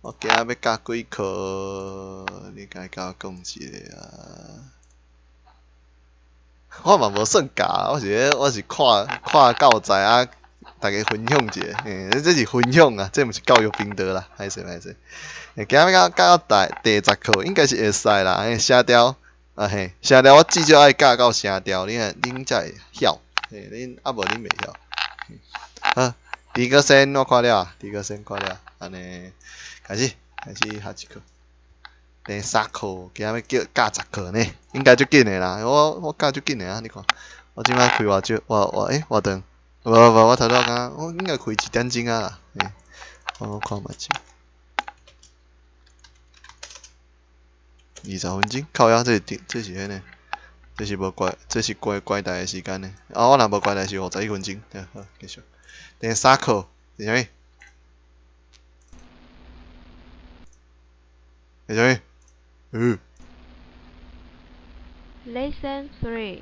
我今仔欲教幾課？你該共我講一下啊！我嘛無算教，我是咧，我是看看教材啊，逐家分享一下，嘿，這是分享啊，這毋是教育頻道啦，歹勢歹勢。今仔欲教教到第10課，應該是會使啦，嘿，聲調啊嘿，聲調我至少愛教到聲調，恁才會曉，嘿，恁啊無恁袂曉。好，第一個先我看了，第一個先看了，按呢開始開始下一課。第三課，今仔欲叫教10課呢，應該足緊的啦。我教足緊的啊，你看，我這擺開偌少，我欸偌長？無無，我頭拄仔敢，我應該開1點鐘啊啦。嘿，我看覓者。20分鐘，靠腰，這是這是彼个，這是無關，這是關關台的時間呢。啊，我若無關台是51分鐘。對，好，繼續。第三課是啥物？是啥物？嗯。 Lesson 3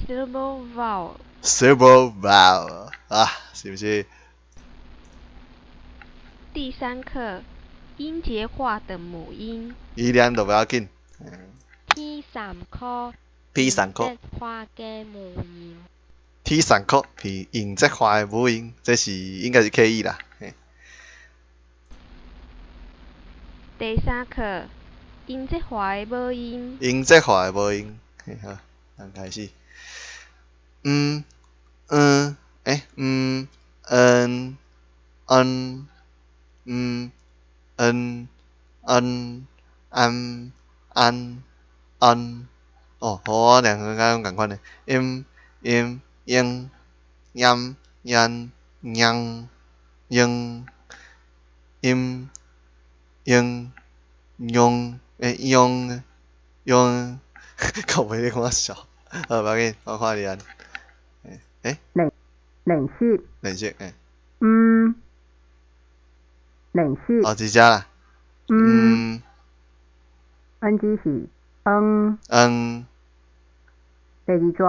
Syllable vowel. Syllable vowel 啊，是毋是？第三課音節化的母音。伊念就袂要緊。 P 三課。 P 三課。音節化的母音。 P 三課，P 音節化的母音，這是應該是 KE 啦。嘿。第三課音節化的母音。音節化的母音，嘿好，咱開始。嗯嗯，欸嗯嗯嗯嗯嗯嗯嗯嗯嗯，哦，我兩個敢攏仝款呢。M M 英音音央英音英用欸用用，靠北你看笑，好，無要緊，我看你按。欸？練練習。練習，欸。嗯。練習。哦，佇遮啦。嗯。N G 是嗯。嗯。第二逝，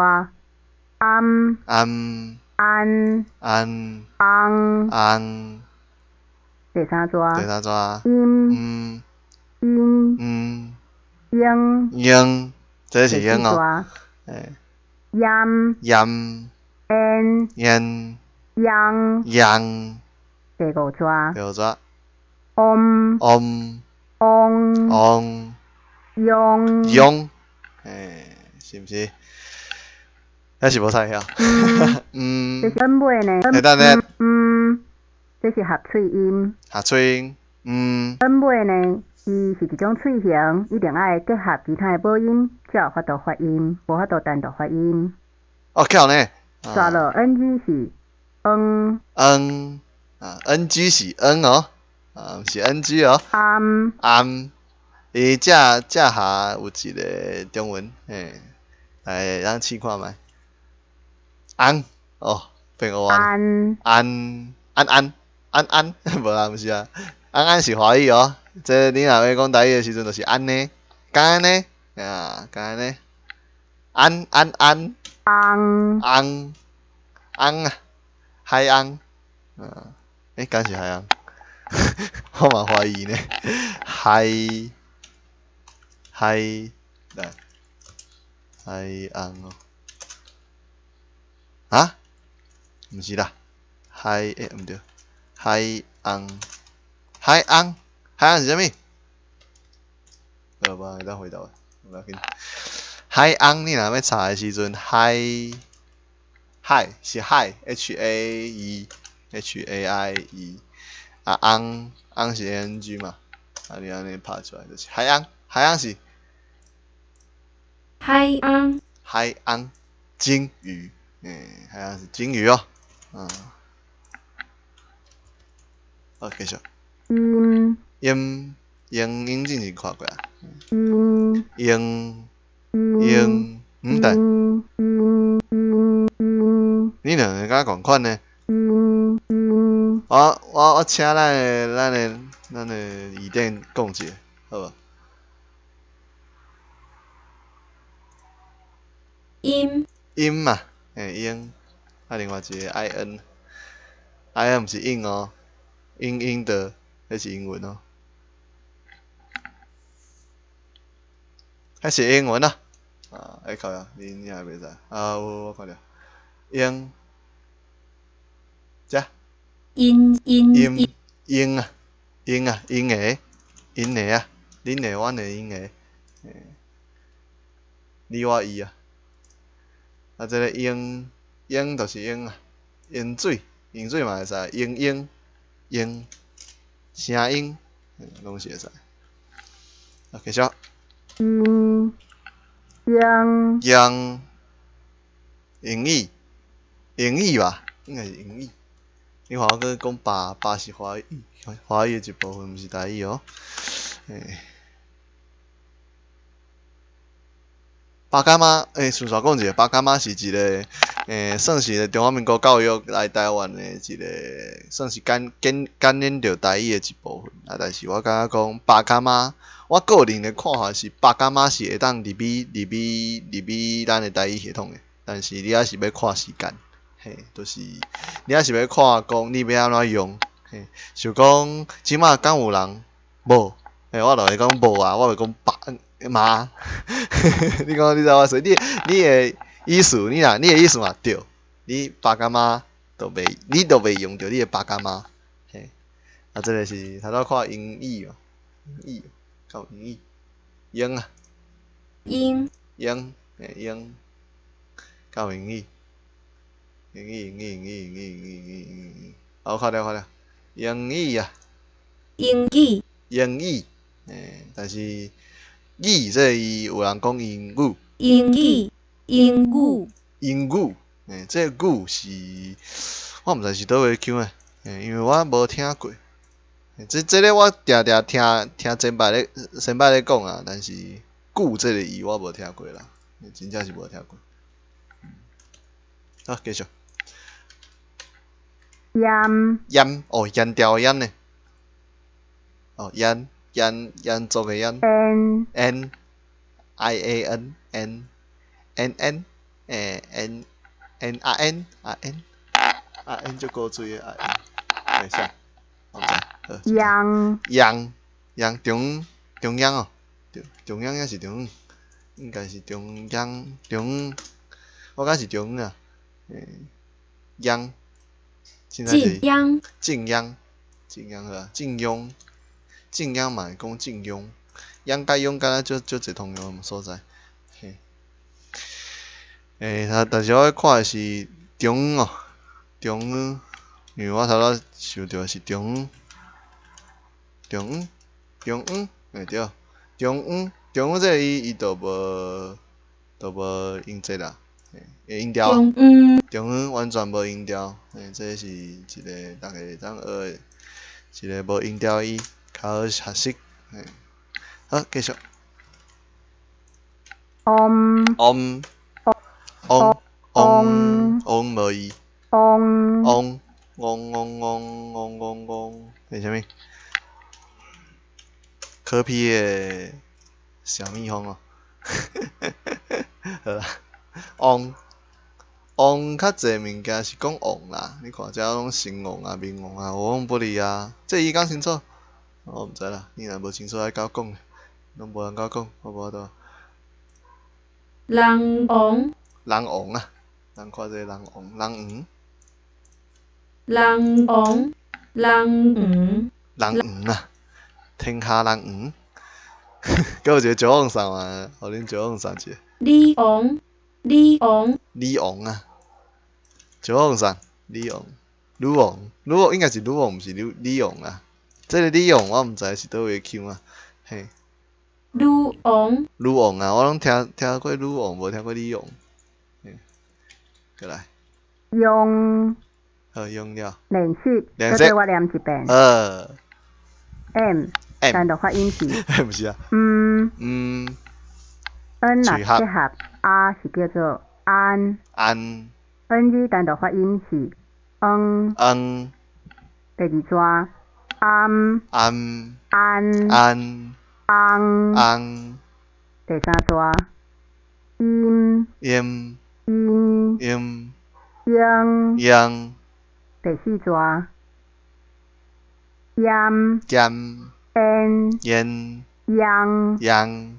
暗。暗。安。安。翁。翁。第三逝。第三逝。音。嗯。音。嗯。英。英，這是英哦。欸。音。音。煙。煙。央。央。第五逝。第五逝。嗡。嗡。翁。翁。用。用。欸，是毋是？還是無太曉。嗯。這是音尾呢。欸，等下。嗯。這是合喙音。合喙音。嗯。音尾呢，伊是一種喙型，一定愛結合其他的母音，才有法度發音，無法度單獨發音。哦，巧呢。煞落 N G 是嗯。嗯。啊，N G 是嗯哦，啊，毋是 N G 哦。暗。暗。伊這這下有一個中文，嘿，來，咱試看覓。安，哦，變烏安。安。安安安安，無啦，毋是啊。安安是華語哦，這你若欲講台語的時陣，就是按呢，敢按呢，啊，敢按呢，安安安。翁。翁，翁啊，海翁，啊，欸，敢是海翁？我嘛懷疑呢，海，海，來，海翁哦，啊？毋是啦，海，欸，毋對，海翁，海翁，海翁是啥物？好，無人會當回答我，無要緊。海翁，你若欲查的時陣，海，海是海，H A E H A I E，啊翁，翁是 A N G 嘛，啊你按呢拍出來就是海翁，海翁是海翁。海翁，鯨魚，欸，海翁是鯨魚哦，嗯。好，繼續。音。音，音，音之前看過啊。音。音。音，毋對。你兩个敢仝款呢？我請咱的椅墊講一下，好無？音。音嘛，嘿音，啊另外一個 I N，I N 毋是印哦，英英的，彼是英文哦。彼是英文啊，啊，會考啊，你也袂知，啊，有我看著，英，遮，因因音英啊，英啊，英的，𪜶的啊，恁的、阮的、𪜶的，嘿，你我伊啊，啊，這個淹淹就是淹啊，淹水，淹水嘛會使，淹淹淹，聲音，攏是會使。啊，繼續。英英英英語，英語吧，應該是英語。你看我閣講吧，吧是華語，華語的一部分，毋是台語哦。欸，巴伽馬，欸，順紲講一下，巴伽馬是一個，欸，算是中華民國教育來台灣的一個，算是感感感染著台語的一部分。啊，但是我感覺講巴伽馬，我個人的看法是，巴伽馬是會當入去入去入去咱的台語系統的，但是你抑是欲看時間，嘿，就是你抑是欲看講你欲按怎用，嘿，想講這馬敢有人無？嘿，我就會講無啊，我袂講爸媽，你講你知我意思？你你的意思，你若你的意思嘛對，你爸佮媽都袂，你都袂用著你的爸佮媽，嘿，啊，這個是頭拄看英語嘛，英語，敢有英語，英啊，英英，嘿英，敢有英語？英語英語英語英語英語英語英語，啊，我看著看著，英語啊，英語英語，嘿，但是語這個伊有人講英語，英語英語英語，嘿，這個語是，我毋知是佗位腔的，嘿，因為我無聽過，嘿，這這个我定定聽聽前輩咧先輩咧講啊，但是語這個字我無聽過啦，真正是無聽過。好，繼續。閹閹，哦，閹掉的閹呢？哦，閹閹閹族的閹。 N N I A N N N N 欸 N N 阿 N 阿 N 阿 N 足古錐的阿 N，欸啥？我毋知，好。央央央中中央哦，中中央抑是中央？應該是中央中，我感覺是中央啊。欸，央，凊彩是晉央晉央，晉央好啊，晉庸，晉央嘛會講晉庸，央佮庸敢若足足濟通用的所在。嘿，欸，但但是我看的是中央哦，中央，因為我頭拄想著的是中央，中央，中央，欸對，中央，中央這個伊伊就無就無音節啦，嘿，音調。中央中央完全無音調，嘿，這是一個逐家會當學的一個無音調的字，較好學習。嘿，好，繼續。嗡嗡嗡嗡嗡無字。嗡嗡嗡嗡嗡嗡嗡嗡，是啥物？柯 P 的小蜜蜂哦。好啦，嗡王較濟物件是講王啦，你看遮攏成王啊、明王啊、無往不利啊，這伊講清楚，我毋知啦，你若無清楚愛佮我講，攏無人佮我講，我無法度。人王人王啊，人看這個人王，人黃，人王人黃人黃啊，天下人黃。閣有一個石王送啊，予恁石王送一個。李王李王李王啊，石王送李王，女王，女王應該是女王，毋是李李王啊。這個李王我毋知是佗位的腔啊，嘿。女王女王啊，我攏聽聽過女王，無聽過李王。嘿，過來。用好，用了。練習，練習。閣綴我念一遍。好。 M M 單獨發音是。毋是啊。嗯。嗯。 N 若結合 R 是叫做安。安。 N 字單獨發音是嗯。嗯。第二逝暗。暗。安。安。翁。翁。第三逝音。音。音。音。英。英。第四逝鹽。鹽。煙。煙。央。央。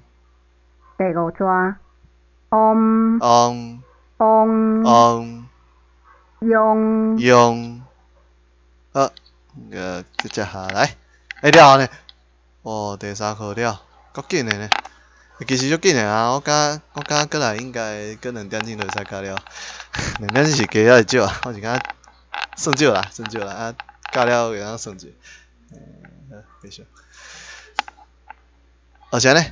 第第五逝，嗡嗡嗡嗡用用，好，接接下來，欸了呢？哦，第三課了，夠緊的呢。其實足緊的啊，我感覺過來應該閣2點鐘就會使教了。2點鐘是加還是少啊？我是感覺算少啦，算少啦，啊，教了會當算者。欸，好，繼續。哦，是按呢，